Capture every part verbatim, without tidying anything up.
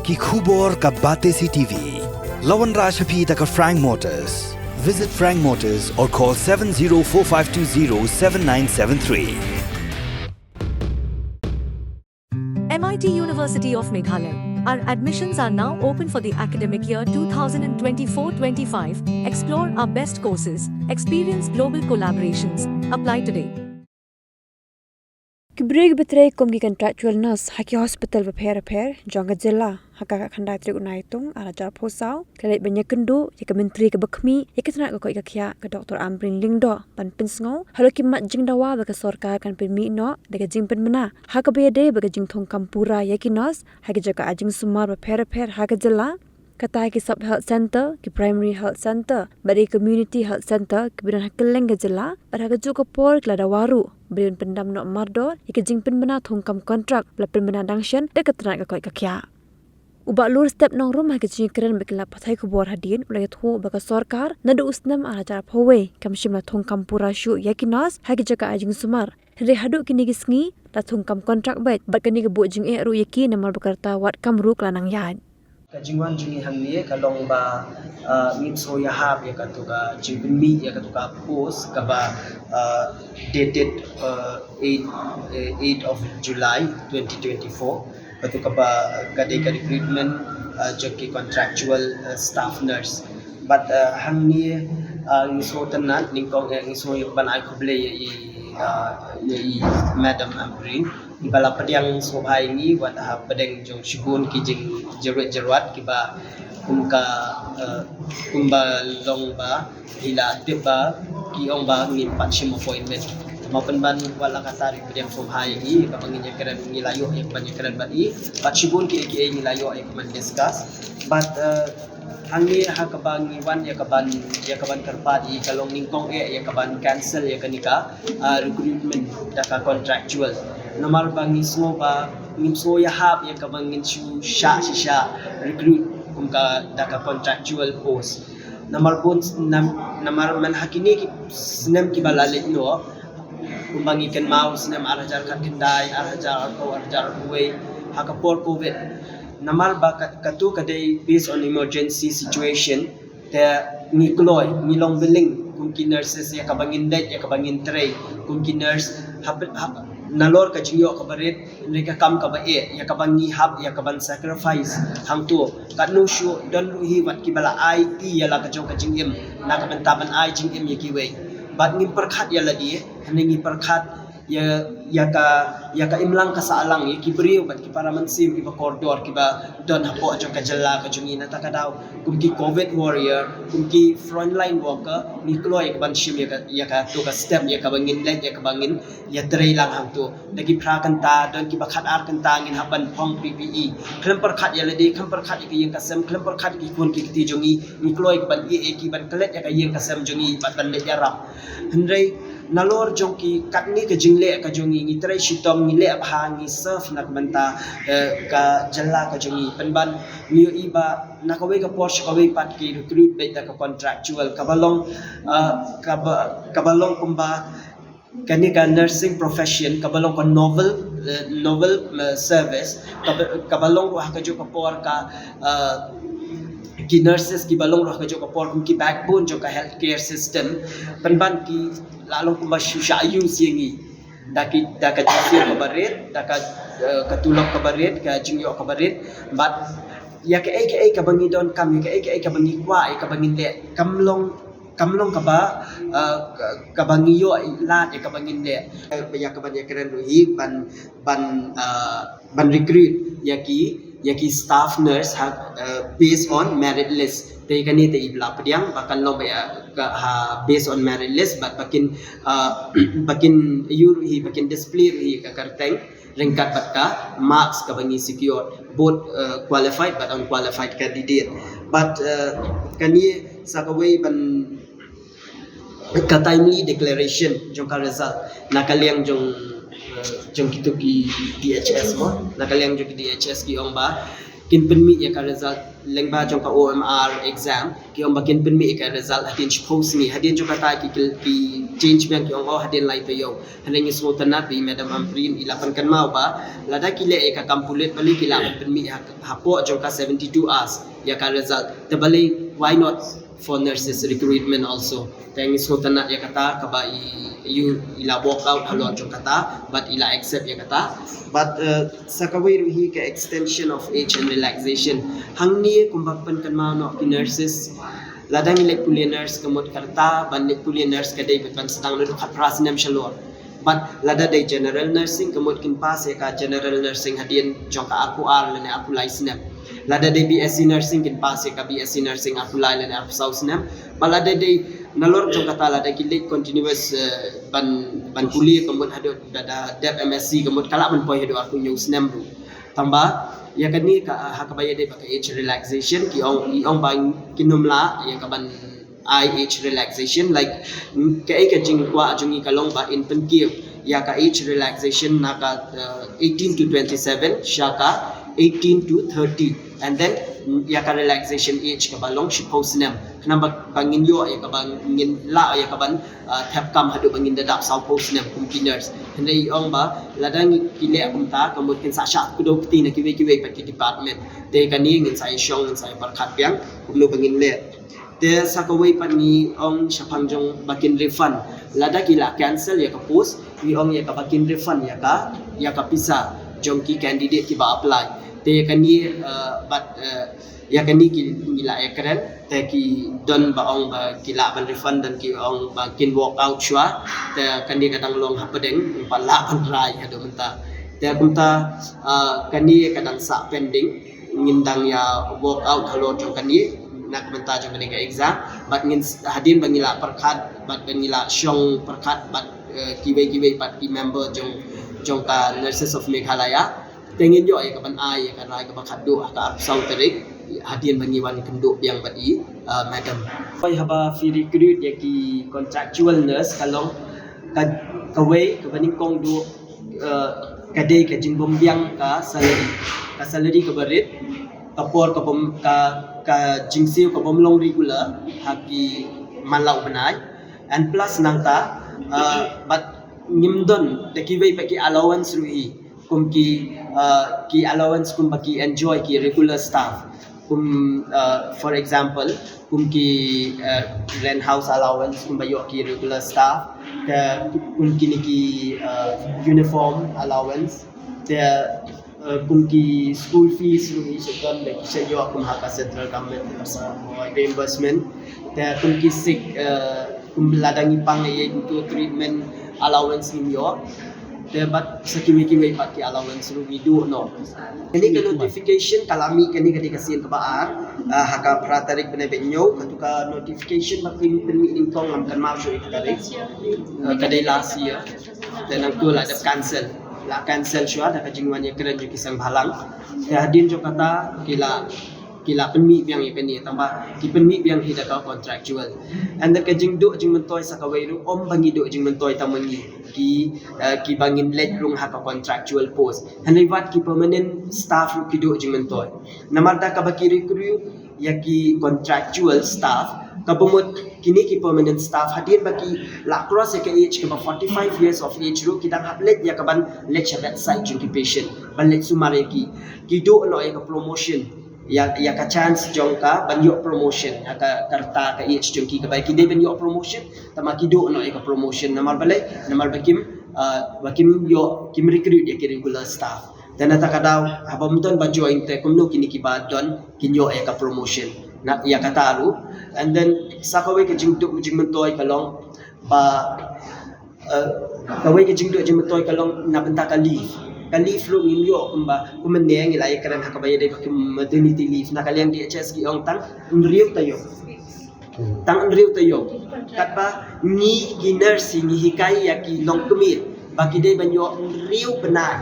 Ki khubor ka Batesi T V. La wanrah sha phi da ka Frank Motors. Visit Frank Motors or call seven zero four five two zero seven nine seven three. M I T University of Meghalaya. Our admissions are now open for the academic year two thousand twenty-four twenty-five. Explore our best courses, experience global collaborations. Apply today. Ki briew kiba trei kum ki contractual nurse ha ki hospital bapher bapher jong ka jylla ha ka khatkhyndai tarik u Naitung arhajar arphew saw, ka la leit ban ïakynduh ïa ka myntri kaba khmih ïa ka tnat ka koit ka khiah, ka Doctor Ampareen Lyngdoh, ban pynsngew halor ki mat jingdawa ba ka sorkar kan pynmih noh da ka jingpynbna ha kaba ïadei bad ka jingthungkam pura ïa ki nurse ha ki jaka ai jingsumar bapher bapher ha ka jylla. Kata ki sub health centre, ki primary health centre bad ki community health centre kiba don ha kylleng ka jylla, bad ha kajuh ka por ki la dawa ruh ba dei ban pyndam noh mardor ïa ka jingpynbna thungkam kontrak ba la pynbna dang shen da ka tnat ka koit ka khiah. U Bah Lurstep Nongrum, ha ka jingïakren bad ki lad pathai khubor hadien, u la ïathuh ba ka sorkar naduh u snem arhajar arphew wei kam shym la thungkam pura shuh ïa ki nurse ha ki jaka ai jingsumar. Hynrei haduh kine ki sngi la thungkam kontrak beit, bad kane ka buh jingeh ruh ïa ki namar ba ka rta wad kam ruh ka la nang ïaid. Ka jingwan jong ngi hangne ka long ba, ah, ngin shu ïahap ïa katu ka jingpynmih ïa katu ka post kaba, ah, dated, ah, eight, eh, eight of July twenty twenty-four. Katu kaba, ah, ka dei ka recruitment, ah, jong ki contractual, ah, staff nurse. Bad, ah, hangne, ah, ngi shu tynnad nyngkong, eh, ngi shu ïa ban ai khublei ïa i, ah, ïa i Madam Ampareen. Iba la pdiang sngewbha ïa ngi wat ha pdeng jong shibun ki jingjyrwet jyrwat kiba kum ka, eh, kumba long ba i la tip ba ki ong ba ngim pat shim appointment. Namar pynban wat la katta i pdiang sngewbha ïa ngi, kaba ngin ïakren, ngi la ïoh ïa ka ban ïakren bad i. Bad shibun kiei kiei ngi la ïoh ïa ka ban discuss. Bad, eh, hangne ha kaba ngi wan ïa ka ban, ïa ka ban kyrpad i ka long nyngkong eh ïa ka ban cancel ïa kane ka, ah, recruitment da ka contractual. Namar ba ngi sngew ba ngim shu ïahap ïa kaba ngin shu shah shisha recruit kum ka da ka contractual post. Namar bun nam-, namar man ha kine ki snem kiba la leit noh, kumba ngi kynmaw snem arhajar khatkhyndai, arhajar arphew, arhajar arphew wei, ha ka por covid. Namar ba ka, katu ka dei based on emergency situation, te ngi kloi, ngi long willing kum ki nurses ïa kaba ngin leit, ïa kaba ngin trei kum ki nurse, hap, hap, nalor ka jingïoh kaba rit, hynrei ka kam kaba eh, ïa kaba ngi hap ïa ka ban sacrifice hangto. Katno shuh don ruh hi wat kiba la aiti ïa la ka jong ka jingim na ka bynta ban ai jingim ïa kiwei. Bad ngim pyrkhat ïa lade, hynrei ngi pyrkhat ïa, ïa ka, ïa ka imlang ka sahlang, ïa ki briew bad ki para mynsiem kiba kordor kiba don hapoh jong ka jylla ka jong ngi. Nata ka daw kum ki covid warrior, kum ki frontline worker, ngi kloi ïa ka ban shim ïa ka, ïa katu ka step, ïa kaba ngin leit, ïa kaba ngin ïatrei lang hangto. Da ki phra kynta, don kiba khatar kynta ngin hap ban phong P P E. Khlem pyrkhat ïa lade, khlem pyrkhat ïa ka ïing ka sem, khlem pyrkhat ïa ki khun ki kti jong ngi, ngi kloi ïa ka ban ïeh ïa ki, ban klet ïa ka ïing ka sem jong ngi bad ban leit ïarap. Hynrei nalor jong ki katne ka jingleh ka jong ngi, ngi trei shitom, ngi leh bha, ngi serve na ka bynta, eh, ka jylla ka jong ngi. Pynban ngi ïohi ba na kawei ka por sha kawei pat ki recruit beit da ka contractual, kaba long, eh, kaba, kaba long kumba kane ka nursing profession kaba long ka novel, eh, novel, eh, service, kaba, kaba long ruh ha kajuh ka por ka, eh, ki nurses kiba long ruh ha kajuh ka por kum ki backbone jong ka healthcare system. Pynban ki la long kumba shu shah use ïa ngi da ki, da ka jingïoh kaba rit, da ka, eh, ka tulop kaba rit, ka jingïoh kaba rit. Bad ïa kaei kaei kaba ngi donkam, ïa kaei kaei kaba ngi kwah, ïa kaba ngin leh, kam long, kam long kaba, eh, ka-, kaba ngi ïoh lad ïa kaba ngin leh. Eh, ïa kaba ngi ïakren ruh hi ban, ban, eh, ban recruit ïa ki, ïa ki staff nurse ha, eh, based on merit list. Te kane te i ba la pdiang ba kan long ba ïa ka ha based on merit list, bad ba kin, eh, ba kin ïoh ruh hi, ba kin display ruh hi ka kyrteng ryngkat bad ka marks kaba ngi secure, both, eh, qualified bad unqualified candidate. Bad, eh, kane sa kawei ban ka timely declaration jong ka result na ka liang jong, eh, jong kitu ki D H S mo, na ka liang jong ki D H S ki ong ba kin pynmih ïa ka result lyngba jong ka O M R exam, ki ong ba kin pynmih ïa ka result hadien shiphew sngi. Hadien jong kata ki, ki, ki change biang, ki ong, oh, hadien lai taïew. Hynrei ngi sngewtynnat ba i Madam Ampareen i la pynkynmaw ba lada ki leh ïa ka kam pulit, balei ki lah ban pynmih ha, hapoh jong ka seventy-two hours ïa ka result. Te balei, why not for nurses recruitment also? Te ngi sngewtynnat ïa kata kaba i, i, i la walk out halor jong kata, bad i la accept ïa kata. Bad, eh, sa kawei ruh hi ka extension of age and relaxation. Hangne kumba pynkynmaw noh ki nurses, lada ngi leit pule nurse, ka mut ka rta ban leit pule nurse ka dei ban sdang naduh khatphra snem shalor. Bad lada dei general nursing, ka mut kin pass ïa ka general nursing hadien jong ka arphew ar lane arphew lai snem. Lada dei B S C nursing, kin pass ïa ka B S C nursing arphew lai lane arphew saw snem. Bad lada dei nalor jong kata, lada ki leit continuous, eh, ban, ban pule, ka mut haduh da, da dep M S C, ka mut ka lah ban poi haduh arphew hynñiew snem ruh. Tangba ïa kane ka, ha kaba ïadei bad ka age relaxation, ki ong, i ong ba kin ym lah ïa ka ban ai age relaxation, like, kaei ka jingkwah jong ngi ka long ba in pynkiew ïa ka age relaxation na ka, eh, eighteen to twenty-seven sha ka eighteen to thirty, and then, mm, ïa ka relaxation age kaba long shiphew snem. Khnang ba, ba ngin ïoh ïa ka, ba ngin lah ïa ka ban, ah, thep kam haduh ba ngin da dap sawphew snem kum ki nurse. Hynrei i ong ba lada ngi, ki leh kumta, ka mut kin sa shah kdew kti na kiwei kiwei pat ki department. Te kane ngin sa ïa shong, ngin sa ïa pyrkhat biang kumno ba ngin leh. Te sa kawei pat ngi ong shaphang jong ba kin refund. Lada ki la cancel ïa ka post, ngi ong ïa ka ba kin refund ïa ka, ïa ka pisa jong ki candidate kiba apply. Te ïa kane, eh, bad, eh, ïa kane ki, ngi la ïakren, te ki don ba ong ba ki lah ban refund, don ki ong ba kin walk out shuwa. Te kane ka dang long hapdeng, ngim pat lah ban rai haduh mynta. Te kumta, eh, kane ka dang sah pending, ngin dang ïa walk out halor jong kane, na ka bynta jong kane ka exam. Bad ngin s-, hadien ba ngi la pyrkhat, bad ba ngi la shong pyrkhat bad, eh, kiwei kiwei pat ki member jong, jong ka Nurses of Meghalaya. Te ngin ïoh ïa ka ban ai ïa ka rai kaba khatduh ha ka arphew saw tarik, hadien ba ngi wan kynduh biang bad i, eh, madam. Haba phi recruit ïa ki contractual nurse, ka long ka, kawei kaba nyngkong duh, eh, ka dei ka jingbymbiang ka salary. Ka salary kaba rit, ka por ka bym, ka, ka jingsiew ka bym long regular ha ki man la u bnai. And plus nangta, eh, bad ngim don da kiwei pat ki allowance ruh hi, kum ki, eh, ki allowance kumba ki enjoy ki regular staff. Kum, eh, for example, kum ki, eh, rent house allowance kumba ïoh ki regular staff, te kum kine ki, eh, uniform allowance, te, eh, kum ki school fees ruh ngi shu don da ki shu ïoh kum ha ka central government, ka sa reimbursement, te kum ki sick, eh, kum lada ngi pang ïa ito treatment allowance ngim ïoh. Te bad sa kiwei kiwei pat ki allowance ruh ngi duh noh. Kane ka notification ka la mih, kane ka dei ka sien kaba ar, ah, ha ka phra tarik bnai ba hynñiew, kato ka notification ba pynmih nyngkong, ngam kynmaw shuh ïa ka tarik. Ah, ka dei last year. Te nangta la dep cancel. La cancel shuwa da ka jingwan ïakren jong ki seng bhalang. Te hadien jong kata ki la, ki la pynmih biang ïa kane, tangba ki pynmih biang hi da ka contractual. And then ka jingduh jingmyntoi sa kawei ruh, ym ba ngi duh jingmyntoi tang ma ngi ki, eh, kiba ngin leit rung ha ka contractual post. Hynrei wat ki permanent staff ruh ki duh jingmyntoi. Namar da kaba ki recruit ïa ki contractual staff, kaba mut kine ki permanent staff, hadien ba ki la cross ïa ka age kaba forty-five years of age ruh, ki dang hap leit ïa ka ban leit sha bedside jong ki patient, ban leit sumar ïa ki. Ki duh noh ïa ka promotion, ïa, ïa ka chance jong ka ban ïoh promotion, ha ka, ka rta ka age jong ki kaba ki dei ban ïoh promotion, tangba ki duh noh ïa ka promotion. Namar balei? Namar ba kim, ah, ba kim ïoh, kim recruit ïa ki regular staff. Te na kata ka daw, haba ym don ba join, te kumno kine kiba don kin ïoh ïa ka promotion? Na, ïa kata ruh. And then sa kawei ka jingduh jingmyntoi ka long ba, eh, kawei ka jingduh jingmyntoi ka long na bynta ka leave. Ka leave ruh ngim ïoh kumba, kumne ngi la ïakren ha kaba ïadei bad ki maternity leave. Na ka liang D H S ki ong tang hynriew taïew. Hmm. Tang hynriew taïew. Katba ngi ki nurse ngi hikai ïa ki longkmie ba ki dei ban ïoh hynriew bnai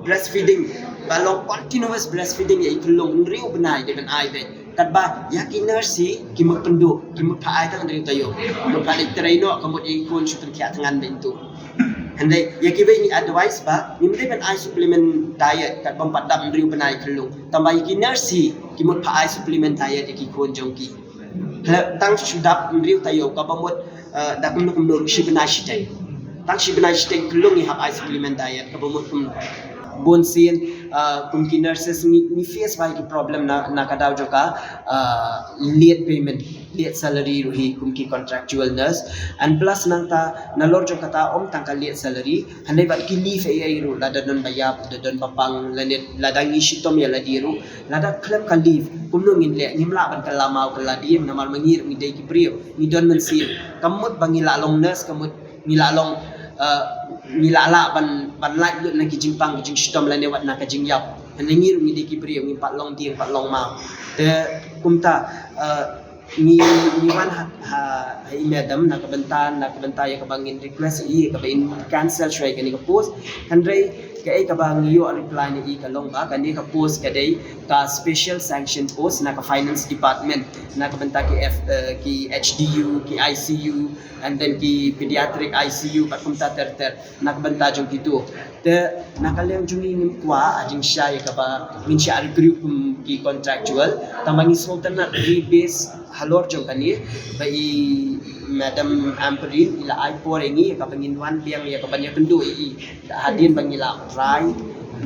breastfeeding. Ba long continuous breastfeeding ïa i khyllung hynriew bnai, dei ban ai beit. Katba ïa ki nurse ki mut pynduh, ki mut phah ai tang hynriew taïew. Mut phah leit trei noh, ka mut ïa i khun shu pynkhiah thngan beit tu. Hynrei ïa kiwei ngi advice ba ngim dei ban ai supplement diet kat bym pat dap hynriew bnai khyllung. Tangba ïa ki nurse hi ki mut pha ai supplement diet ïa ki khun jong ki. Tang shu dap hynriew taïew kaba mut, eh, da kumno kumno shi bnai shiteng. Tang shi bnai shiteng khyllung ngi hap ai supplement diet kaba mut kumno. Bun sien, eh, kum ki nurses ngi, ngi face ba ki problem na, na ka daw jong ka, eh, late payment, late salary ruh hi kum ki contractual nurse. And plus nangta nalor jong kata ym tang ka late salary, hynrei bad ki leave ei ei ruh, lada don ba ïap, lada don ba pang, lane lada ngi shitom ïa lade ruh, lada khlem ka leave, kumno ngin leh, ngim lah ban kylla maw kylla dieng, namar ma ngi ruh ngi dei ki briew, ngi don mynsiem. Ka mut ba ngi lah long nurse, ka mut ngi lah long, eh, ngi lah lah ban, ban lait lut na ki jingpang ki jingshitom lane wat na ka jingïap. Hynrei ngi ruh ngi dei ki briew, ngim pat long dieng, pat long maw. Te kumta, eh, ngi, ngi wan ha, ha, ha i madam na ka bynta, na ka bynta ïa kaba ngin request ïa i, ïa kaba in cancel shuwa ïa kane ka post. Hynrei kaei kaba ngi ïoh reply na i ka long ba kane ka post ka dei ka special sanction post na ka finance department, na ka bynta ki F, eh, ki H D U, ki I C U, and then ki pediatric I C U, bad kumta ter ter, na ka bynta jong kito. Te na ka liang jong ngi ngim kwah ha jingshai ïa kaba ngin shah recruit kum ki contractual, tangba ngi sngewtynnat rebase halor jong kane ba i Madam Ampareen i la ai por ïa ngi ïa kaba ngin wan biang ïa kaba ngin ïakynduh ïa i. Hadien ba ngi la rai,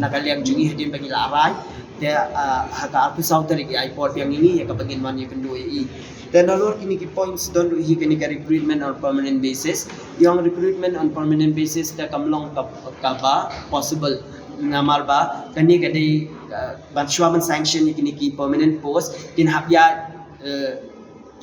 na ka liang jong ngi hadien ba ngi la rai, te, ah, ha ka arphew saw tarik i ai por biang ïa ngi ïa kaba ngin wan ïakynduh ïa i. Te nalor kine ki points don ruh hi kane ka recruitment on permanent basis. Ïa ong recruitment on permanent basis te kam long ka, kaba possible. Namar ba kane ka dei, uh, ban shuwa ban sanction ïa kine ki permanent post kin hap ïaid, uh,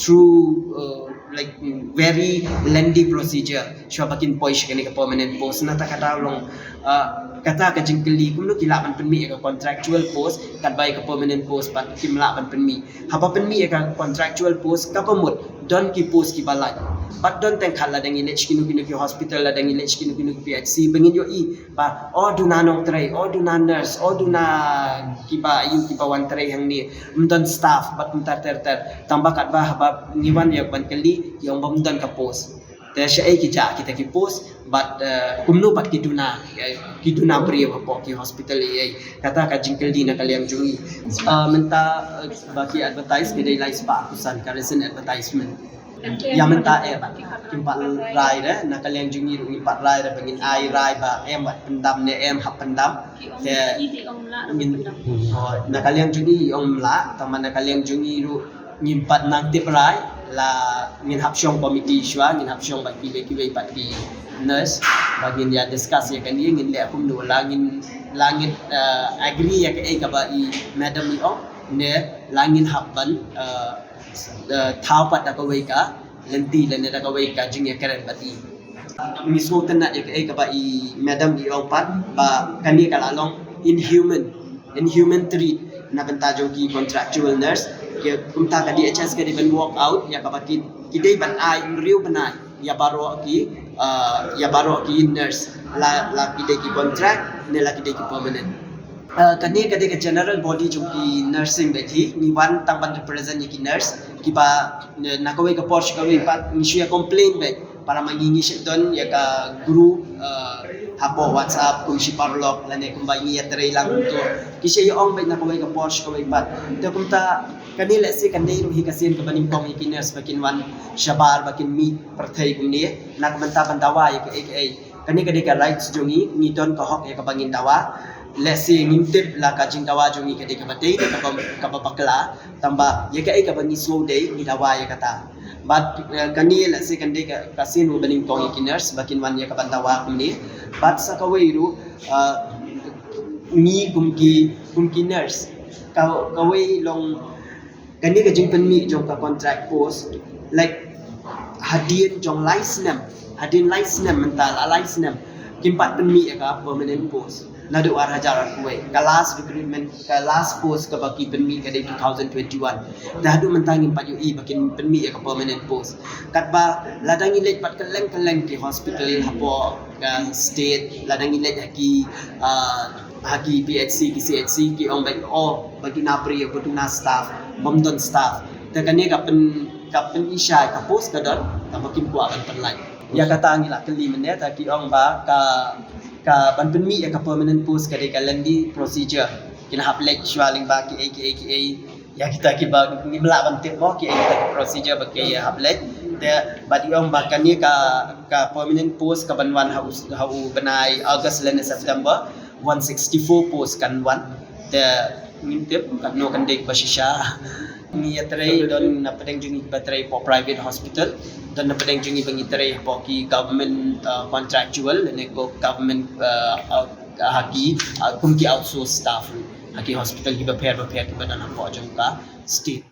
through, uh, like, very lengthy procedure shuwa ba kin poi sha kane ka permanent post. Nangta kata long, uh, kata ka jingkylli kumno ki lah ban pynmih ïa ka contractual post katba ïa ka permanent post pat kim lah ban pynmih. Haba pynmih ïa ka contractual post kaba mut don ki post kiba lait. Bad don teng khat lada ngi leit sha kino kino ki hospital, lada ngi leit sha kino kino ki P H C ba ngin ïohi ba, oh, duna nongtrei, oh, duna nurse, oh, duna kiba ïoh kiba wan trei hangne. Ym don staff bad kumta ter ter. Tangba katba haba ngi wan ïa ban kylli ki ong ba ym don ka post. Te shaei ki jah kita ki post, bad, eh, kumno pat ki duna, eh, ki duna briew hapoh ki hospital ei ei. Kata ka jingkylli na ka liang jong ngi. Eh, mynta, eh, ba ki advertise ki dei lai spah arphew san ka recent advertisement. Ïa mynta eh bad kim pat rai re, na ka liang jong ngi ruh ngim pat rai re ba ngin ai rai ba em wat pyndam ne em hap pyndam. Te ngin, oh, na ka liang jong ngi ong ym lah, tangba na ka liang jong ngi ruh ngim pat nang tip rai, la ngin hap shong committee shuwa, ngin hap shong bad kiwei kiwei pat ki nurse ba ngin ïa discuss ïa kane, ngin leh kumno, la ngin, la ngin, eh, agree ïa kaei kaba i madam i ong ne la ngin hap ban, eh, eh, thaw pat da kawei ka lynti lane da kawei ka jingïakren bad i. Ngi sngewtynnat ïa kaei kaba i madam i ong pat ba kane ka la long inhuman, inhuman treat na bynta jong ki contractual nurse. Kumta ka D H S ka dei ban work out ïa kaba ki, ki dei ban ai hynriew bnai ïa baroh ki, ah, ïa baroh ki nurse, la, la ki dei ki contract ne la ki dei ki permanent. Ah, kane ka dei ka general body jong ki nursing beit hi, ngi wan tang ban represent ïa ki nurse kiba, na kawei ka por sha kawei pat ngi shu ïa complain beit. Para ma ngi ngi shu don ïa ka group, eh, hapoh WhatsApp kum shi paralok lane kumba ngi ïa trei lang to. Ki shu ïa ong beit na kawei ka por sha kawei pat. Te kumta kane lehse kane ruh hi ka sien kaba nyngkong ïa ki nurse ba kin wan shabar ba kin mih pyrthei kumne na ka bynta ban dawa ïa kaei kaei. Kane ka dei ka rights jong ngi, ngi don ka hok ïa kaba ngin dawa. Lehse ngim tip la ka jingdawa jong ngi ka dei kaba dei ne kaba, kaba bakla. Tangba ïa kaei kaba ngi sngew dei ngi dawa ïa kata. Bad, eh, kane lehse kan dei ka, ka sien ba nyngkong ïa ki nurse ba kin wan ïa ka ban dawa kumne. Bad sa kawei ruh, eh, ngi kum ki, kum ki nurse, ka, kawei long kane ka jingpynmih jong ka contract post, like, hadien jong lai snem, hadien lai snem mynta la lai snem kim pat pynmih ïa ka permanent post. Naduh ar hajar arphew wei, ka last recruitment, ka last post kaba ki pynmih ka dei two thousand twenty-one. Te haduh mynta ngim pat ïohi ba kin pynmih ïa ka permanent post. Katba lada ngi leit pat kylleng kylleng ki hospital hapoh ka state, lada ngi leit ha ki, ah, ha ki P H C, ki C H C, ki ong beit, oh, ba duna briew, ba duna staff, bym don staff. Te kane ka pyn, ka pynishai ka post ka don, tangba kim kwah ban pynlait. Ïa kata ngi la kylli mynne, ta ki ong ba ka, ka ban pynmih ïa ka permanent post ka dei ka lengthy procedure. Kin hap leit shuwa lyngba ki ei ki ei ki ei. Ïa kita kiba ngim lah ban tip mo ki ei kita ki procedure ba ki hap leit. Te bad i ong ba kane ka, ka permanent post ka ban wan ha u, ha u bnai August lane September, one sixty-four post kan wan. Te ngim tip katno kan dei ba shisha. Ngi ïatrei don na pdeng jong ngi ba trei hapoh private hospital, don na pdeng jong ngi ba ngi trei hapoh ki government, uh, contractual lane ko government, uh, uh, ha ki, uh, kum ki outsource staff ha ki hospital kiba pher ba pher kiba don hapoh jong ka state.